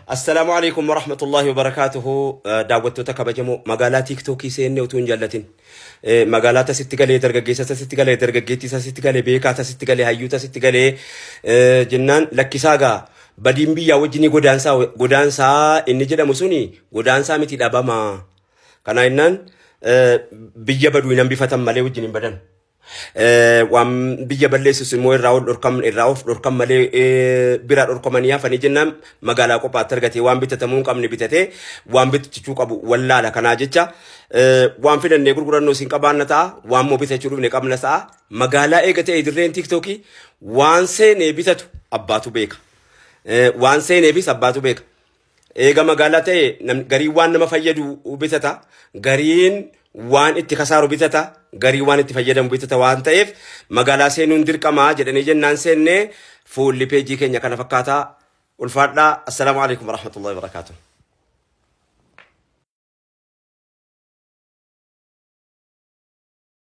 Assalaamu alaikum warahmatullahi wabarakaatuhu. Daawwattoota kabajamoo magaalaa tiiktookii seenne utuu hin jallatin. Magaalaa tasitti galee dargaggeessa tasitti galee dargaggeettii tasitti galee beekaa tasitti galee hayyuu tasitti galee jennaan lakkisaa gaa badiin biyyaa wajjinii godaansaa godaansaa inni jedhamu suni godaansaa miti dhabama. Kana jennaan biyya baduu hin hambifatan malee wajjin hin badan. Waan biyya balleessus immoo irraa ol dhorkam irraa of dhorkan malee biraa dhorkamanii hafanii jennaan magaalaa qophaatti argatee waan bitatamuu hin qabne bitatee waan bitachuu qabu wallaala. Kanaa jecha waan fidannee gurgurannu isin qabaanna ta'a waan immoo bitachuu dhufne qabna ta'a magaalaa eega ta'e dirreen tiiktookii waan seenee bitatu abbaatu beeka. Waan seeneefis abbaatu beeka. Eega magaalaa ta'e gariin waan nama fayyadu bitata, gariin waan itti kasaaru bitata, gariin waan itti fayyadamu bitata waan ta'eef magaalaa seenuun dirqama jedhanii jennaan seennee fuulli peejii keenya kana fakkaataa ulfaadhaa. Assalaamu alaikum warahmatullahi wabarakaatuh.